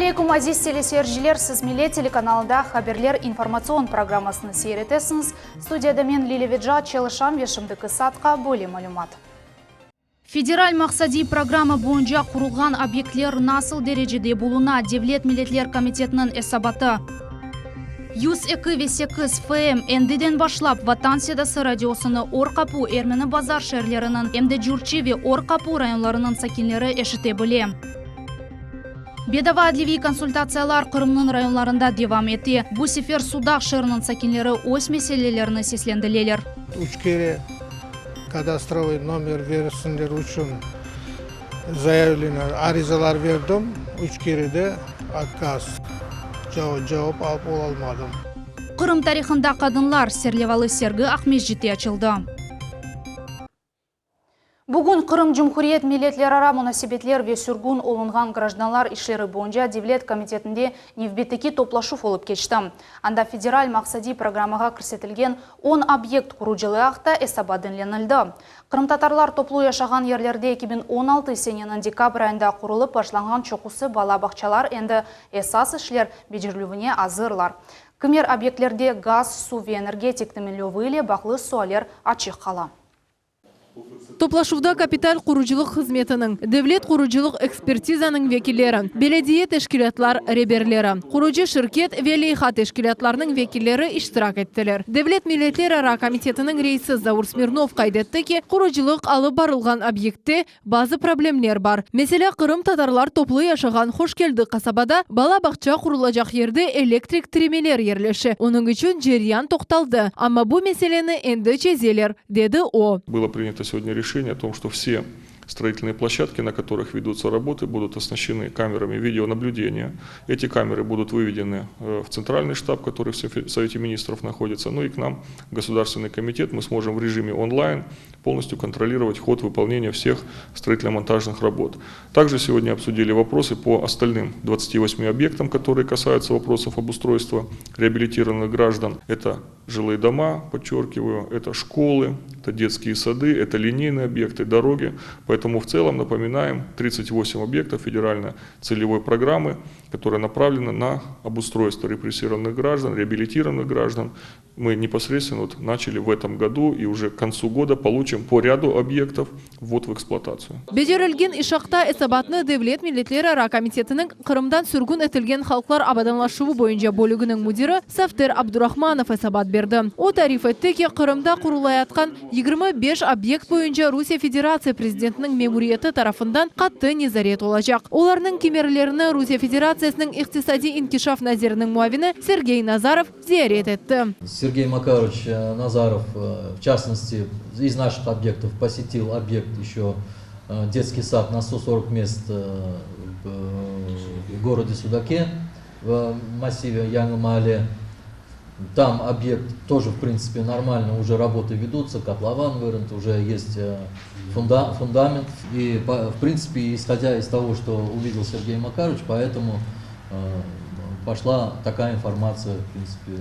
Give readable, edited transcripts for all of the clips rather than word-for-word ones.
Aleykum, aziz teleseyirciler! Siz Millet telekanalında Haberler informatsion programmasını seyir etesiñiz. Studiyada men, Lilâ Vecat, çalışam ve şimdiki saatqa böyle malümat. Federal maqsadiy programma boyunca qurulğan obyektler nasıl derecede buluna, Devlet milletler komitetiniñ esabatı. 102 ve 8 FM, endiden başlap Vatan sedası radiosını Or Qapu, Ermeni Bazar şeerleriniñ, em de Curçı ve Or Qapu rayonlarınıñ sakinleri eşite bile. Bedava adliyeviy konsultatsiyalar Qırımnıñ rayonlarında devam ete. Bu sefer Sudaq şeeriniñ sakinleri öz meselelerini seslendileler. Üç kere kadastrovıy nomer bersinler içün zayavleniya, arizalar berdim, üç kere de otkaz, cevap alıp olalmadım. Qırım tarihında qadınlar serlevalı sergi Aqmescitte açıldı. Bugün Qırım Cumhuriyet Milletlerara munasebetler ve sürgün olunğan grajdanlar işleri boyunca devlet komitetinde nevbetteki toplaşuv olıp keçti. Anda federal maqsadiy programmağa kirsetilgen on obyekt qurucılığı aqta esabat diñlenildi. Qırımtatarlar toplu yaşağan yerlerde 2016 seneniñ dekabr ayında qurulıp başlanğan çoqusı bala bağçalar endi esas işler becerilüvine azırlar. Kimer obyektlerde gaz, suv ve energetik teminlevi ile bağlı sualler açıq qala. Toplaşuvda kapital qurucılıq hızmetiniñ, devlet qurucılıq ekspertizanıñ vekilleri, belediye teşkilâtlar reberleri, qurucı şirket ve leyha teşkilâtlarnıñ vekilleri iştirak ettiler. Devlet milletlerara komitetiniñ reisi Zaur Smirnov qayd etti ki, qurucılıq alıp barılğan obyektte Bazı problemler bar. Meselâ, qırımtatarlar toplu yaşağan Hoşkeldi qasabada bala bağça qurulacaq yerde elektrik tiremeler yerleşe, onıñ içün ceryan toqtaldı. Amma bu meseleni endi çezeler, dedi o. Было принято сегодня решение о том, что все строительные площадки, на которых ведутся работы, будут оснащены камерами видеонаблюдения. Эти камеры будут выведены в центральный штаб, который в Совете министров находится, ну и к нам, в Государственный комитет, мы сможем в режиме онлайн полностью контролировать ход выполнения всех строительно-монтажных работ. Также сегодня обсудили вопросы по остальным 28 объектам, которые касаются вопросов обустройства реабилитированных граждан. Это жилые дома, подчеркиваю, это школы, это детские сады, это линейные объекты, дороги. Поэтому в целом, напоминаем, 38 объектов федеральной целевой программы, которая направлена на обустройство репрессированных граждан, реабилитированных граждан, мы непосредственно вот начали в этом году и уже к концу года получим по ряду объектов ввод в эксплуатацию. Becerilgen iş aqta esabatnı Devlet milletlerara komitetiniñ Qırımdan sürgün etilgen halqlar abadanlaşuvı boyunca bölüginiñ müdiri Safter Abdurahmanov esabat berdi. O tarif etti ki, Qırımda qurulayatqan 25 obyekt boyunca Rusiye Federatsiya prezidentiniñ memuriyeti tarafından qattı nezaret olacaq. Olarnıñ kemerlerini Rusiye Federatsiyasınıñ iqtisadiy inkişaf naziriniñ muavini Sergey Nazarov ziyaret etti. Sergey Makarovич Назаров, в частности, из наших объектов посетил объект еще детский сад на 140 мест в городе Судаке, в массиве Яңы-Маале. Там объект тоже, в принципе, нормально, уже работы ведутся, котлован вырыт, уже есть фундамент. И, в принципе, исходя из того, что увидел Сергей Макарович, поэтому пошла такая информация, в принципе,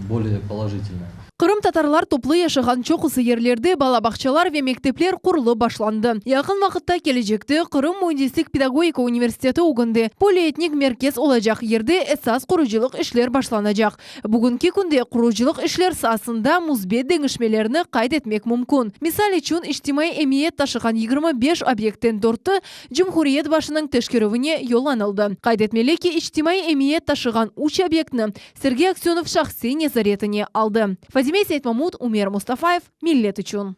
более положительная. Qırımtatarlar toplu yaşağan çoqusı yerlerde bala bağçalar ve mektepler qurulıp başlandı. Yaqın vaqıtta kelecekte Qırım müendislik pedagogika universiteti ögünde polietnik merkez olacaq yerde esas qurucılıq işler başlanacaq. Bugünki künde qurucılıq işler saasında müsbet deñişmelerni qayd etmek mümkün. Misal içün, içtimaiy emiyet taşığan 25 obyektten dörtü Cumhuriyet başınıñ teşkerüvine yollanıldı. Qayd etmeli ki, içtimaiy emiyet taşığan üç obyektni Sergey Aksönov şahsiy nezaretine aldı. Fadime Seytmamut, Umer Mustafayev, Millet içün.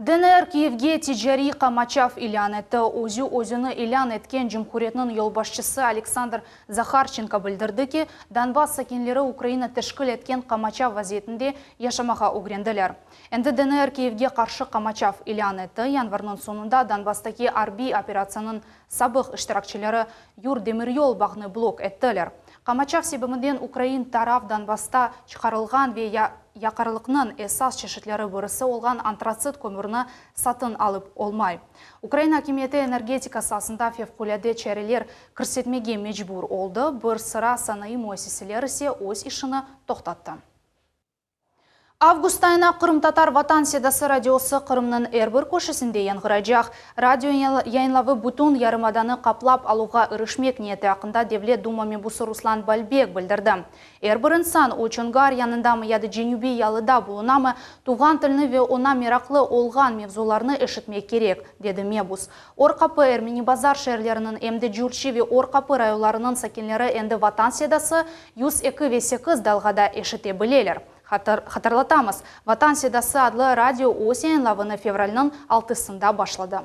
DNR Kiyevge ticariy qamaçav ilân etti. Özü özüni ilân etken cumhuriyetniñ yolbaşçısı Aleksandr Zaharçenko bildirdi ki, Donbass sakinleri Ukraina teşkil etken qamaçav vaziyetinde yaşamağa ögrendiler. Endi DNR Kiyevge qarşı qamaçav ilân etti. Yanvarniñ soñunda Donbasstaki arbiy operatsiyanıñ sabıq iştirakçileri yur demiryol bağnı blok ettiler. Qamaçav sebebinden ukrain taraf Donbassta çıqarılğan ve yaqarlıqnıñ esas çeşitleri birisi olğan antratsit kömürini satın alıp olmay. Ukraina akimiyeti energetika saasında fevqulâde çareler kirsetmege mecbur oldı, bir sıra sanayı müessiseler ise öz işini toqtattı. Avgust ayına Qırımtatar Vatan Sedası radiosı Qırımnıñ er bir köşesinde yañğıraycaq. Radio yayınlavı bütün yarımadanı qaplap aluvğa irişmek niyeti aqqında Devlet Duma mebusı Ruslan Balbek bildirdi. Er bir insan, o Çongar yanındamı ya da Cenübiy yalıda bulunamı, tuvğan tilni ve oña meraqlı olğan mevzularnı eşitmek kerek, dedi mebus. Orqapı, Ermeni Bazar şeerleriniñ, em de Cürçi ve Orqapı rayonlarınıñ sakinleri endi Vatan sedası 102 ve 8 dalğada eşite bileler. Hatırlatamız, Vatan sedası adlı radio öz yayınlavını fevralniñ altısında başladı.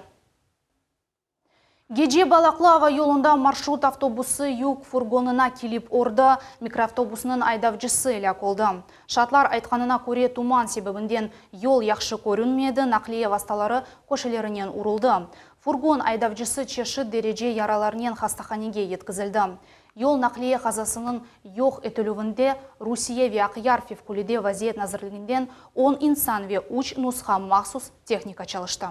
Gece Balaqlı ava yolunda marşrut avtobusı yük furgonına kelip urdı, mikroavtobusnıñ aydavcısı elâk oldı. Şaatlar aytqanına köre, tuman sebebinden yol yahşı körünmedi, naqliye vastaları köşelerinen uruldı. Furgon aydavcısı çeşit derece yaralarnen hastahanege yetkizildi. Yol naqliye qazasınıñ yoq etilüvinde Rusiye ve Aqyar Fevqulâde vaziyet nazirliginden on insan ve üç nusha mahsus tehnika çalıştı.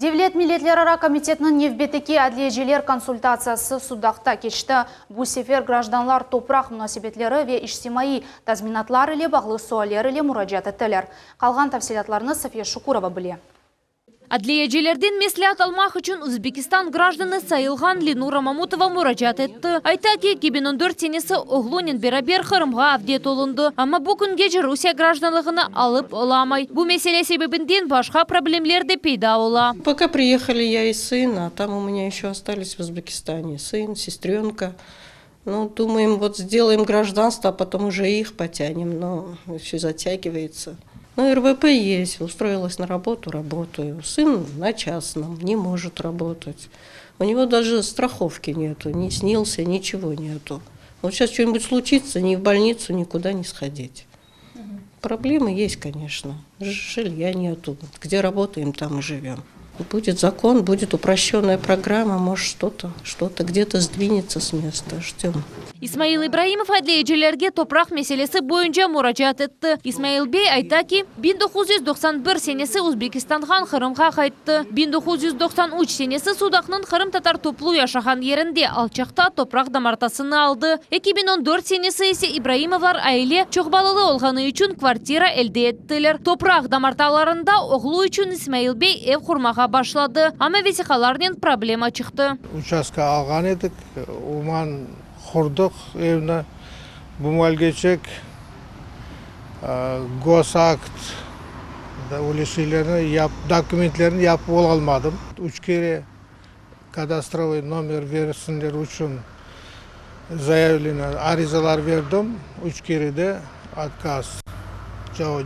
Devlet milletlerara komitetiniñ nevbetteki adliyeciler konsultatsiyası Sudaqta keçti. Bu sefer grajdanlar topraq munasebetleri ve içtimaiy tazminatlar ile bağlı sualler ile muracaat ettiler. Qalğan tafsilâtlarnı Safiye Şukurova bile. Adliyecilerden mesleat almaq içün Özbekistan grajdanı sayılğan Lenura Mamutova muracaat etti. Ayta ki, 2014 senesi oğlunen beraber Qırımğa avdet olundı, amma bu küngece Rusiye grajdanlığını alıp olamay. Bu mesele sebebinden başqa problemler de peyda ola. Пока приехали я и сын, а там у меня еще остались в Узбекистане сын, сестренка. Ну, думаем, вот сделаем гражданство, а потом уже их потянем, но все затягивается. Ну, РВП есть, устроилась на работу, работаю. Сын на частном, не может работать. У него даже страховки нету, ни СНИЛСа, ничего нету. Вот сейчас что-нибудь случится, ни в больницу, никуда не сходить. Проблемы есть, конечно. Жилья нету. Где работаем, там и живем. Будет закон, будет упрощенная программа, может что-то, что-то где-то сдвинется с места. Ждем. İsmail İbraimov adliyecilerge topraq meselesi boyunca muracaat etti. İsmail bey ayta ki, 1991 senesi Özbekistandan Qırımğa qayttı. 1993 senesi Sudaqnıñ qırımtatar toplu yaşağan yerinde Alçaqta topraq damartasını aldı. 2014 senesi ise İbraimovlar aile çoqbalalı olğanı içün kvartira elde ettiler. Topraq damartalarında oğlu içün İsmail bey ev qurmağa başladı, amma vesiqalarnen problema çıqtı. Uçastka alğan edik, oman qurdıq evni. Bu maalgeçek gosakt, öyle şeylerni yap, dokumentlerni yapıp olalmadım. Üç kere kadastrovıy nomer bersinler içün zayavleniye, arizalar berdim, üç kere de otkaz,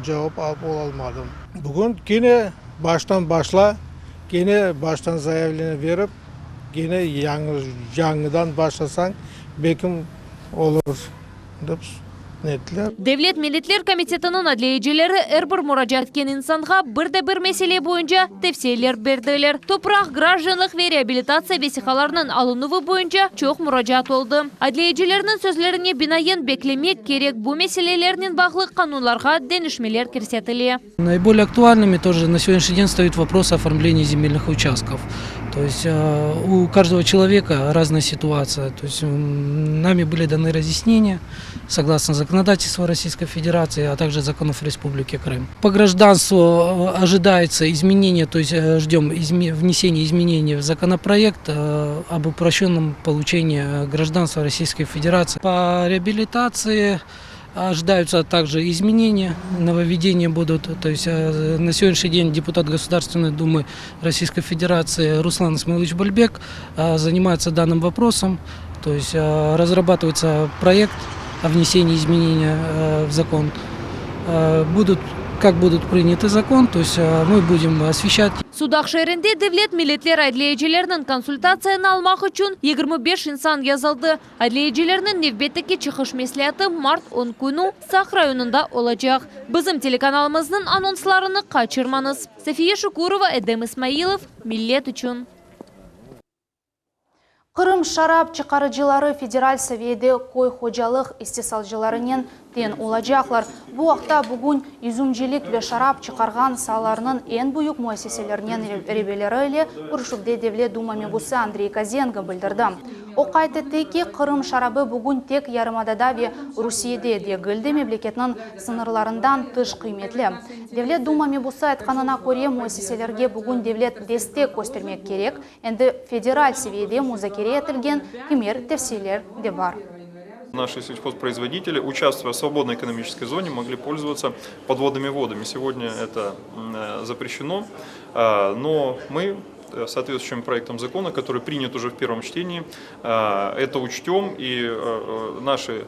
cevap alıp olalmadım. Bugün kene baştan başla, kene baştan zayavleniye berip, kene yañı, yañıdan başlasañ, belkim olur, dep nettiler. Devlet milletler komitetiniñ adliyecileri er bir muracaat etken insanğa bir de bir mesele boyunca tevsiyeler berdiler. Topraq, grajdanlıq ve reabilitatsiya vesiqalarınıñ alınuvı boyunca çoq muracaat oldı. Adliyecilerniñ sözlerine binaen, beklemek kerek, bu meselelernen bağlı qanunlarğa deñişmeler kirsetile. Наиболее актуальными тоже на сегодняшний день стоит вопрос оформления земельных участков. То есть у каждого человека разная ситуация. То есть нами были даны разъяснения согласно законодательству Российской Федерации, а также законов Республики Крым. По гражданству ожидается изменение, то есть ждем внесения изменений в законопроект об упрощенном получении гражданства Российской Федерации. По реабилитации ожидаются также изменения, нововведения будут. То есть на сегодняшний день депутат Государственной Думы Российской Федерации Руслан Исмаилович Бальбек занимается данным вопросом. То есть разрабатывается проект о внесении изменения в закон. Будут, как будут приняты закон, то есть мы будем освещать. Sudaq şeerinde devlet milletler adliyecileriniñ konsultatsiyanı almaq içün 25 insan yazıldı. Adliyecilerniñ nevbetteki çıqış mesleatı mart 10 künü Saq rayonında olacaq. Bizim telekanalımıznıñ anonslarını qaçırmañız. Safiye Şukurova, Edem İsmailov, Millet içün. Qırım şarap çıqarıcıları federal seviyede köy hocalıq istisalcılarınen teñ olacaqlar. Bu aqta bugün yüzümcilik ve şarap çıqarğan saalarnıñ eñ büyük müessiseleriniñ reberleri ile körüşüvde Devlet Duma mebusı Andrey Kozenko bildirdi. O qayd etti ki, Qırım şarabı bugün tek yarımadada ve Rusiyede degil de, memleketniñ sıñırlarından tış qıymetli. Devlet Duma mebusı aytqanına köre, müessiselerge bugün devlet destek köstermek kerek, endi federal seviyede muzakere etilgen kimer tevsiyeler de bar. Наши сельхозпроизводители, участвуя в свободной экономической зоне, могли пользоваться подводными водами. Сегодня это запрещено, но мы Э, соответствующим проектом закона, который принят уже в первом чтении, э, это учтем, и э, наши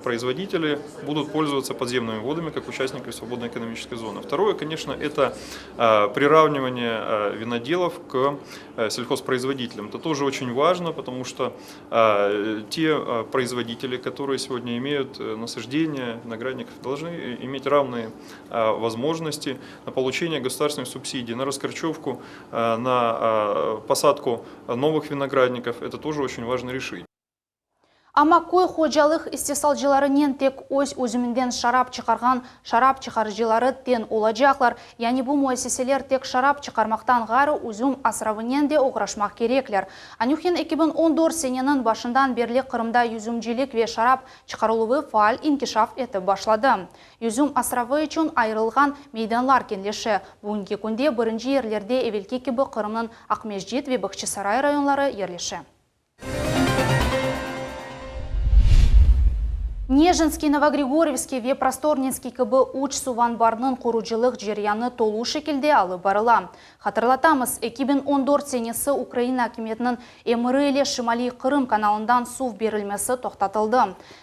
производители будут пользоваться подземными водами как участники свободной экономической зоны. Второе, конечно, это приравнивание виноделов к сельхозпроизводителям. Это тоже очень важно, потому что те производители, которые сегодня имеют насаждения виноградников, должны иметь равные возможности на получение государственных субсидий, на раскорчевку, на посадку новых виноградников. Это тоже очень важно решить. Amma köy hocalıq istisalcılarınen tek öz yüzüminden şarap çıqarğan şarap çıqarıcıları teñ olacaqlar. Yani bu müessiseler tek şarap çıqarmaqtan ğayrı yüzüm asravınen de oğraşmaq kerekler. Anühin 2014 seneniñ başından berli Qırımda yüzümcilik ve şarap çıqarıluvı faal inkişaf etip başladı. Yüzüm asravı içün ayırılğan meydanlar keñleşe. Bugünki künde birinci yerlerde evelki kibi Qırımnıñ Aqmescit ve Bağçasaray rayonları yerleşe. Nejinskiy, Novogrigoryevskiy ve Prostorninskiy kibi üç suvanbarnıñ qurucılıq ceryanı tolu şekilde alıp barıla. Hatırlatamız, 2014 senesi Ukraina akimiyetiniñ emiri ile Şimaliy Qırım kanalından suv berilmesi toqtatıldı.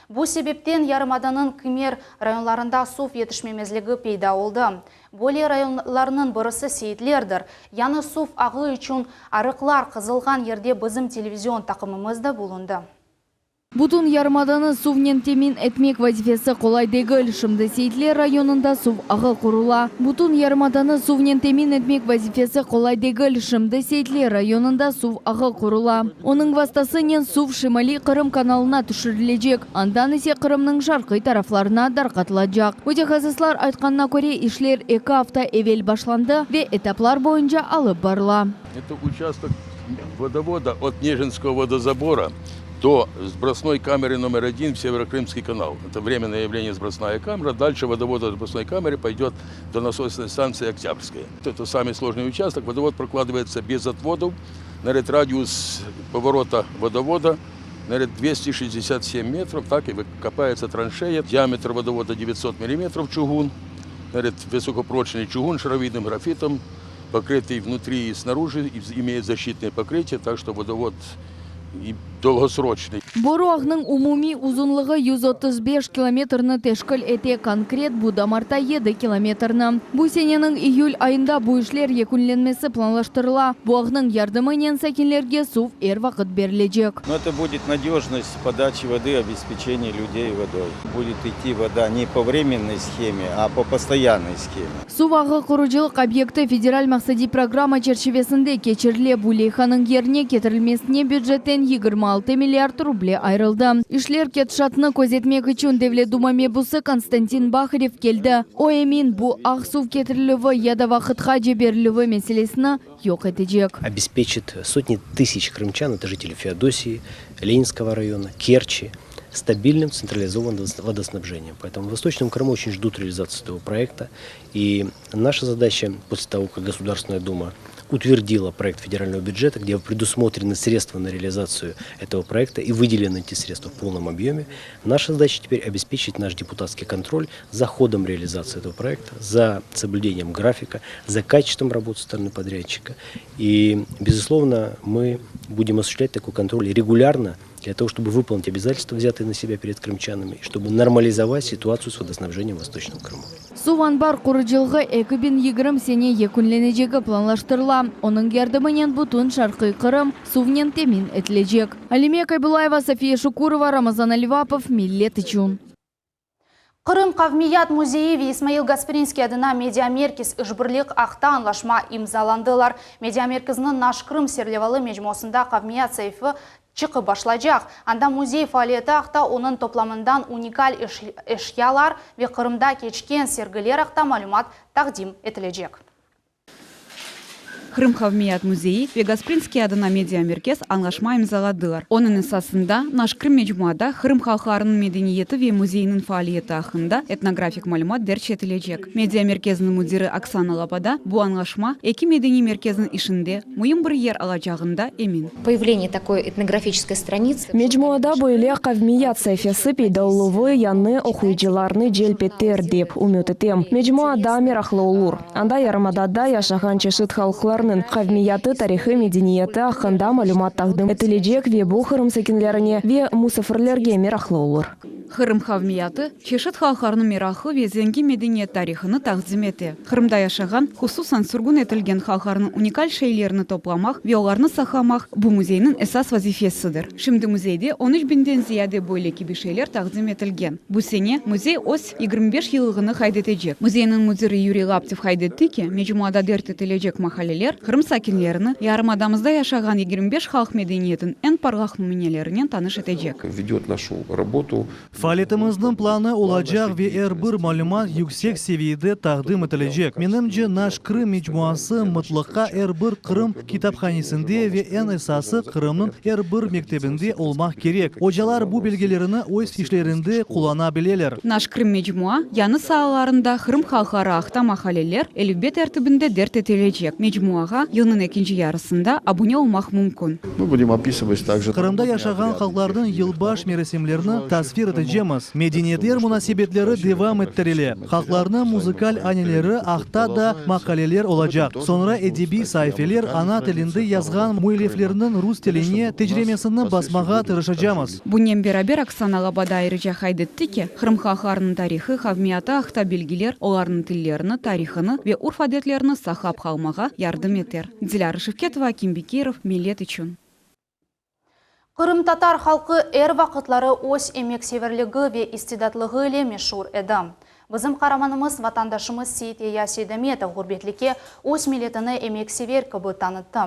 Bu sebepten yarımadanıñ kimer rayonlarında suv yetişmemezligi peyda oldı. Böyle rayonlarnıñ birisi Seyitlerdir. Yañı suv ağı içün arıqlar qazılğan yerde bizim televizion taqımımız da bulundı. Bütün yarımadanı suvnen temin etmek vazifesi qolay degil. Şimdi Seyitler rayonında suv ağı qurula. Bütün yarımadanı suvnen temin etmek vazifesi qolay degil. Şimdi Seyitler rayonında suv ağı qurula. Onıñ vastasınen suv Şimaliy Qırım kanalına tüşürilecek, andan ise Qırımnıñ şarqiy taraflarına darqatılacaq. Mütehassıslar aytqanına köre, işler eki afta evel başlandı ve etaplar boyunca alıp barıla. Это участок водовода от Нежинского водозабора до сбросной камеры номер один в Северокрымский канал. Это временное явление сбросная камера. Дальше водовод от сбросной камеры пойдет до насосной станции Октябрьская. Это самый сложный участок. Водовод прокладывается без отводов. Значит, радиус поворота водовода значит, 267 метров. Так и копается траншея. Диаметр водовода 900 миллиметров чугун. Значит, высокопрочный чугун шаровидным графитом, покрытый внутри и снаружи, и имеет защитное покрытие, так что водовод и долгосрочный. Boru ağınıñ umumiy uzunlığı 135 kilometrni teşkil ete, konkret bu damarta 7 kilometrni. Bu seneniñ iyül ayında bu işler yekünlenmesi planlaştırıla. Bu ağnıñ yardımınen sakinlerge suv er vaqıt berilecek. Но это будет надежность подачи воды, обеспечение людей водой. Будет идти вода не по временной схеме, а по постоянной схеме. Suv ağı qurucılıq obyekti federal maqsadiy programma çerçivesinde keçirile. Bu leyhanıñ yerine ketirilmesine bücetten 26 milliard ruble ayırıldı. İşler ketişatını közetmek içün Devlet Duma mebusı Konstantin Baharev keldi. O emin bu ağ suv ketirilüvi ya da vaqıtqace berilüvi meselesini yoq etecek. Обеспечит сотни тысяч крымчан, это жители Феодосии, Ленинского района, Керчи, стабильным централизованным водоснабжением. Поэтому в Восточном Крыму очень ждут реализацию этого проекта. И наша задача, после того, как Государственная Дума утвердила проект федерального бюджета, где предусмотрены средства на реализацию этого проекта и выделены эти средства в полном объеме, наша задача теперь обеспечить наш депутатский контроль за ходом реализации этого проекта, за соблюдением графика, за качеством работы стороны подрядчика. И, безусловно, мы будем осуществлять такой контроль регулярно для того, чтобы выполнить обязательства, взятые на себя перед крымчанами, и чтобы нормализовать ситуацию с водоснабжением в Восточном Крыму. Suv anbar qurucılığı 2020 sene yekünlenecegi planlaştırıla. Onıñ yardımınen bütün Şarqiy Qırım suvnen temin etilecek. Alime Kaybulaeva, София Шукурова, Ramazan Alivapov, Millet içün. Qırım Qavmiyat müzeyi ve İsmail Gasprinskiy adına media merkez işbirlik aqta añlaşma imzalandılar. Media merkeziniñ Naş Krım serlevalı mecmuasında Qavmiyat saifi çıqıp başlaycaq. Anda müzey faaliyeti aqta onıñ toplamından unikal eşyalar ve Qırımda keçken sergiler aqta malümat taqdim etilecek. Qırım qavmiyat müzeyi ve Gasprinskiy adına media-merkez añlaşma imzaladılar. Onıñ esasında Naş Krım mecmuada Qırım halqlarınıñ medeniyeti ve müzeyiniñ faaliyeti aqqında etnografik malümat derc etilecek. Media-merkezniñ müdiri Oksana Loboda bu añlaşma eki medeniy merkezniñ işinde müim bir yer alacağında emin. Poyavleniye takoy etnografiçeskoy stranitsı. Mecmuada böyle qavmiyat saifesi peyda oluvı yañı oquyıcılarnı celp eter, dep ümüt etem. Mecmua daa meraqlı olur. Anda yarımadada yaşağan çeşit halqlarnıñ qavmiyatı, tarihı, medeniyeti aqqında malümat taqdim etilecek ve bu Qırım sakinlerine ve musafirlerge meraqlı olur. Qırım qavmiyatı, çeşit halqlarnıñ meraqlı ve zengin medeniyet tarihını taqdim ete. Qırımda yaşağan, hususan sürgün etilgen halqlarnıñ unikal şeylerini toplamaq ve olarnı saqlamaq, bu müzeyniñ esas vazifesidir. Şimdi müzeyde on üç biñden ziyade böyle kibi şeyler taqdim etilgen. Bu sene müzey öz 25 yıllığını qayd etecek. Müzeyniñ müdiri Yuriy Laptev qayd etti ki, mecmuada dert etilecek maqaleler Qırım sakinlerini yarımadamızda yaşağan 25 halq medeniyetiniñ eñ parlaq nümünelerinen tanış etecek. Vedet naşu rabotu. Faaliyetimizniñ planı olacaq ve er bir malümat yüksek seviyede taqdim etilecek. Menimce, Naş Krım mecmuası mıtlaqa er bir Qırım kitaphanesinde ve eñ esası Qırımnıñ er bir mektebinde olmaq kerek. Ocalar bu belgilerini öz işlerinde qullana bileler. Naş Krım mecmua, yañı saalarında Qırım halqları aqta maqaleler elifbe tertibinde dert etilecek. Mecmuağa yılnıñ ekinci yarısında abune olmaq mümkün. Mı budem opisıvat takje. Qırımda yaşağan halqlarnıñ yılbaş merasimlerini tasvir etecemiz. Medeniyetler munasebetleri devam ettirile. Halqlarnıñ muzıkal aneleri aqta da maqaleler olacaq. Soñra edebiy saifeler, ana tilinde yazğan müelliflerniñ rus tiline tecremesini basmağa tırışacamız. Bunen beraber Oksana Loboda ayrıca qayd etti ki, Qırım halqlarınıñ tarihı, qavmiyatı aqta bilgiler olarnıñ tillerini, tarihını ve urf-adetlerini saqlap qalmağa yardım eter. Dilâra Şevketova, Akim Bekirov, Millet içün. Qırımtatar halqı er vaqıtları öz emekseverligi ve istidatlığı ile meşur edi. Bizim qaramanımız, vatandaşımız Seyit-Yaya Seydametov ğurbetlikke öz milletini emeksever kibi tanıttı.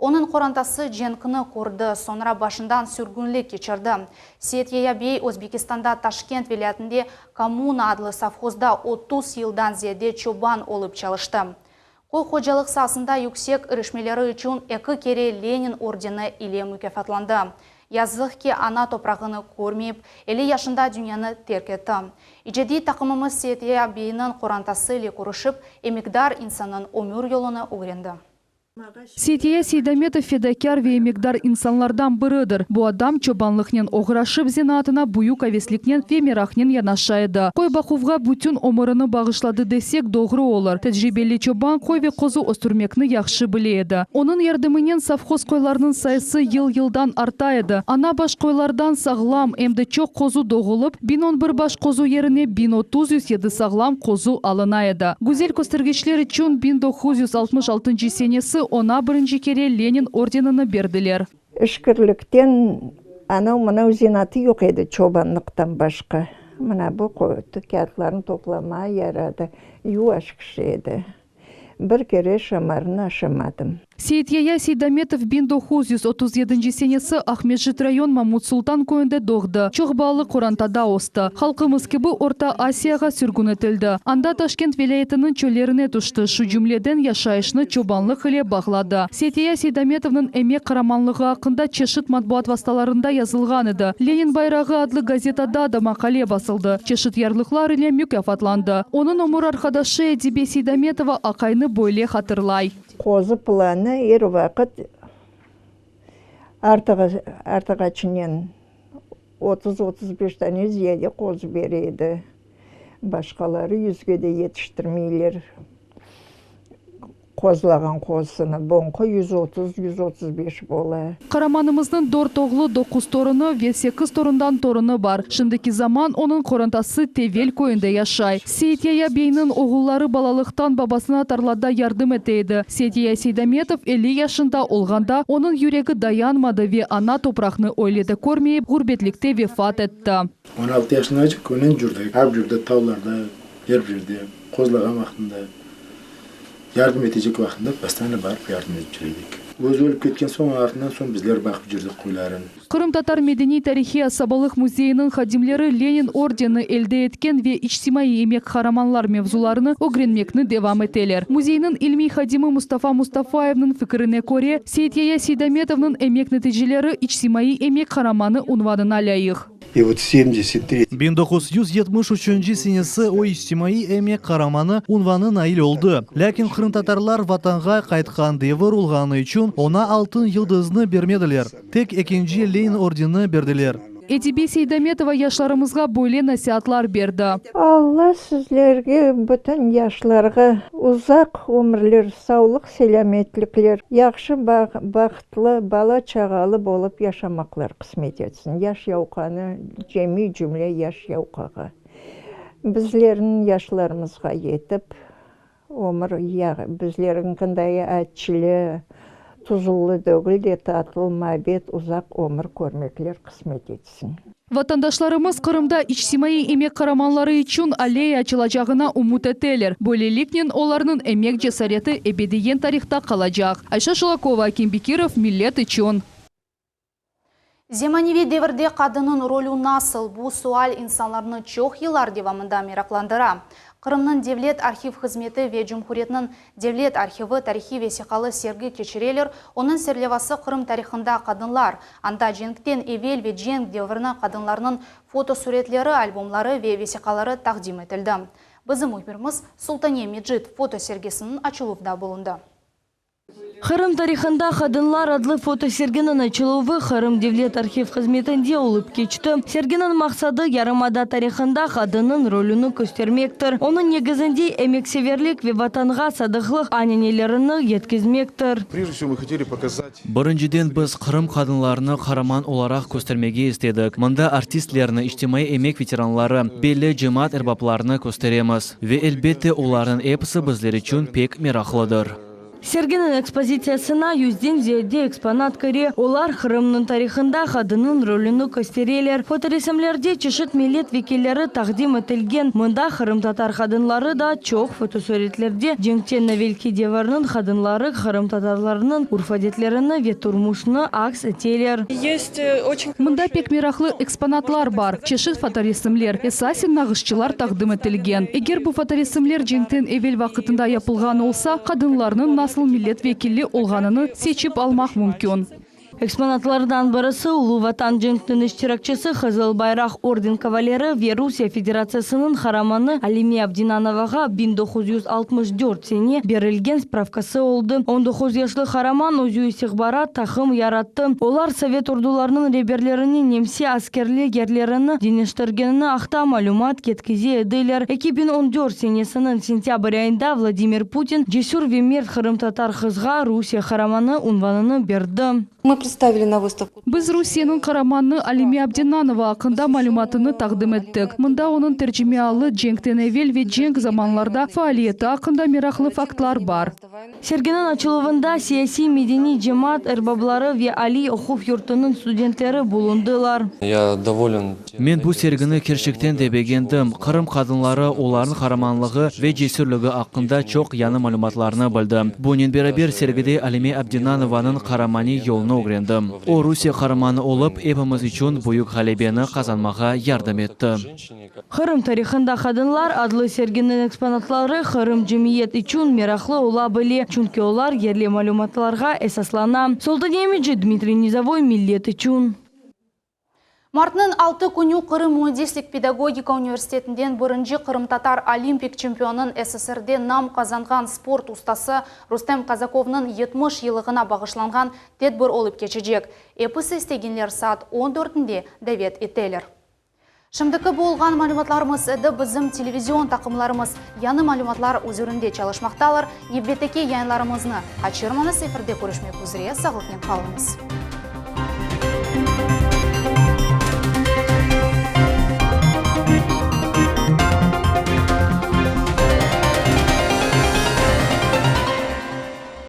Onıñ qorantası cenkni kördi, soñra başından sürgünlik keçirdi. Seyit-Yaya bey Özbekistanda Taşkent vilâyetinde Kommuna adlı sovhozda 30 yıldan ziyade çoban olıp çalıştı. Köy hocalıq saasında yüksek irişmeleri içün eki kere Lenin ordeni ile mukâfatlandı. Yazıq ki, ana toprağını körmeyip, 50 yaşında dünyanı terk etti. İcadiy taqımımız Seyit-Yaya beyniñ qorantası ile körüşip, emekdar insannıñ ömür yolunı ögrendi. Seyit-Yaya Seydametov fedakâr ve emekdar insanlardan biridir. Bu adam çobanlıqnen oğraşıp, zenaatına büyük avesliknen ve meraqnen yanaşa edi. Qoy baquvğa bütün ömürini bağışladı desek, doğru olur. Tecribeli çoban qoy ve qozu östürmekni yahşı bile edi. Onıñ yardımınen sovhoz qoylarınıñ sayısı yıl-yıldan arta edi. Ana baş qoylardan sağlam, em de çoq qozu doğulıp, 1011 baş qozu yerine 1907 sağlam qozu alına edi. Güzel köstergiçler içün 1966 senesi oña birinci kere Lenin ordenini berdiler. İşkirlikten anav-mınav zenaatı yoq edi çobanlıqtan başqa. Mına bu kâğıtlarnı toplamağa yaradı. Yuvaş kişi edi. Bir kere şamarını aşamadım. Seyit-Yaya Seydametov 1937 senesi Aqmescit rayon Mamut-Sultan köyünde doğdı. Çoq balalı qorantada östi. Halqımız kibi Orta Asiyağa sürgün etildi. Anda Taşkent vilâyetiniñ çöllerine tüşti, şu cümleden yaşayışnı çobanlıq ile bağladı. Seyit-Yaya Seydametovnıñ emek qaramanlığı aqqında çeşit matbuat vastalarında yazılğan edi. Lenin bayrağı adlı gazetada da maqale basıldı, çeşit yarlıqlar ile mükâfatlandı. Onıñ ömür arqadaşı Edibe Seydametova aqaynı böyle hatırlay. Qozu planı er vaqıt artığaçınen 30-35 dane ziyade qozu bere edi. Başqaları yüzge de yetiştirmeyler. Qozlağan qozusını boñqı 130, 135 bola. Qaramanımıznıñ dört oğlu, doquz torunı ve sekiz torundan torunı bar. Şimdiki zaman onıñ qorantası Tevel köyünde yaşay. Seyit-Yaya beyniñ oğulları balalıqtan babasına tarlada yardım ete edi. Seyit-Yaya Seydametov 50 yaşında olğanda, onıñ yüregi dayanmadı ve ana topraqnı öyle de körmeyip, ğurbetlikte vefat etti. 16 yaşındacıq könen cürdi, ap cürdi tavlarda, er bir yerde, qozlağan vaqtında, yardım etecek vaqtında postoyanno barıp yardım etip cür edik. Özü ölip ketken soñ, artından soñ bizler baqıp cürdik qoyların. Qırımtatar medeniy-tarihiy asabalıq müzeyiniñ hadimleri Lenin ordenini elde etken ve içtimaiy emek qaramanlar mevzularını ögrenmekni devam eteler. Müzeyniñ ilmiy hadimi Mustafa Mustafayevniñ fikirine köre, Seytyaya Seydametovnıñ emek neticeleri İçtimaiy emek qaramanı unvanına lâyıq. İ vot 73. 1973 senesi o İçtimaiy emek qaramanı unvanı nail oldı. Lâkin qırımtatarlar Vatanğa qaytqan devir olğanı içün oña Altın yıldıznı bermediler, tek ekinci Lenin ordenini berdiler. Edibe Seydametova yaşlarımızğa böyle nasiatlar berdi. Alla sizlerge, bütün yaşlarğa uzaq ömürler, savlıq-selâmetlikler, yahşı bahtlı, bala-çağalı bolıp yaşamaqlar qısmet etsin. Yaş yavqanı, cemiy cümle yaş yavqağa, bizlerniñ yaşlarımızğa yetip, ömür bizleriñkinday acılı, tuzlulı degil de, tatlı, mabet, uzaq ömür körmekler qısmet etsin. Vatandaşlarımız Qırımda içtimaiy emek qaramanları içün alleya açılacağına ümüt eteler. Böyleliknen, olarnıñ emek cesareti ebediyen tarihta qalacaq. Ayşe Şulakova, Akim Bekirov, Millet içün. Zemaneviy devirde qadınnıñ rolü nasıl? Bu sual insanlarnı çoq yıllar devamında meraqlandıra. Qırımnıñ Devlet arhiv hızmeti ve Cumhuriyetniñ Devlet arhivi tarihiy vesiqalı sergi keçireler, onıñ serlevası Qırım tarihında qadınlar. Anda cenkten evel ve cenk devrini qadınlarnıñ fotosuretleri, albomları ve vesiqaları taqdim etildi. Bizim mühbirimiz Sultaniye Mecit fotosergisiniñ açıluvda bulundı. Qırım tarihında qadınlar adlı fotoserginiñ açıluvı Qırım Devlet arhiv hızmetinde olıp keçti. Serginiñ maqsadı, yarımada tarihında qadınnıñ rolüni köstermektir, onıñ negizinde emekseverlik ve Vatanğa sadıqlıq ananelerini yetkizmektir. Birinciden biz Qırım qadınlarını qaraman olaraq köstermege istedik. Mında artistlerni, içtimaiy emek veteranları, belli cemaat erbaplarını kösteremiz. Ve elbette olarnıñ episi bizler içün pek meraqlıdır. Serginiñ ekspozitsiyasına yüzden ziyade eksponat kire, olar Qırımnıñ tarihında qadınnıñ rolüni köstereler. Fotoresimlerde çeşit millet vekilleri taqdim etilgen, mında qırımtatar qadınları da çoq. Fotosuretlerde cenkten evelki devirniñ qadınları qırımtatarlarnıñ urf-adetlerini ve turmuşını aks eteler. Mında pek meraqlı eksponatlar bar, çeşit fotoresimler, esasen nağışçılar taqdim etilgen. Eger bu fotoresimler cenkten evel vaqıtında yapılğan olsa, qadınlarnıñ nasıl millet vekili olğanını seçip almaq mümkün. Eksponatlardan birisi Ulu Vatan cenkiniñ iştirakçisi, Qızıl Bayraq orden kavaleri ve Rusiye Federatsiyasınıñ Qaramanı Alime Abdinanovağa 1964 sene berilgen spravkası oldı. On doquz yaşlı qaraman özü istihbarat taqım yarattı. Olar sovet ordularınıñ reberlerine nemse askerli yerlerini deñiştirgenini aqta malümat ketkize ediler. 2014 senesiniñ sentâbr ayında Vladimir Putin cesür ve mert qırımtatar qızğa Rusiye Qaramanı unvanını berdi. Мы представили на выставку. Biz Rusiyeniñ qaramanı Alime Abdinanova aqqında malümatını taqdim ettik. Mında onıñ tercimeialı, cenkten evel ve cenk zamanlarda faaliyeti aqqında meraqlı faktlar bar. Serginiñ açıluvında siyasiy, medeniy, cemaat erbabları ve aliy oquv yurtunıñ studentleri bulundılar. Ya dovolen. Men bu sergini kerçekten de begendim. Qırım qadınları, olarnıñ qaramanlığı ve cesürligi aqqında çoq yañı malümatlarnı bildim. Bunen beraber, sergide Alime Abdinanovanıñ qaramaniy yolunı ögrendim. O, Rusiye qaramanı olıp, epimiz içün büyük ğalebeni qazanmağa yardım etti. Qırım tarihında qadınlar adlı serginiñ eksponatları Qırım cemiyet içün meraqlı ola bile, çünki olar yerli malümatlarğa esaslana. Sultaniye Mecit, Dmitriy Nizovoy, Millet içün. Martnıñ altı künü Qırım müendislik pedagogika universitetinden birinci qırımtatar olimpik çempionıñ SSRde nam qazanğan sport ustası Rustem Kazakovnıñ 70 yıllığına bağışlanğan tedbir olıp keçecek. Episi istegenler saat on dörtünde davet eteler. Şimdiki bu olğan malümatlarımız edi. Bizim televizion taqımlarımız yañı malümatlar üzerinde çalışmaqtalar. Nevbetteki yayınlarımıznı qaçırmañız, efirde körüşmek üzre, sağlıqnen qalıñız.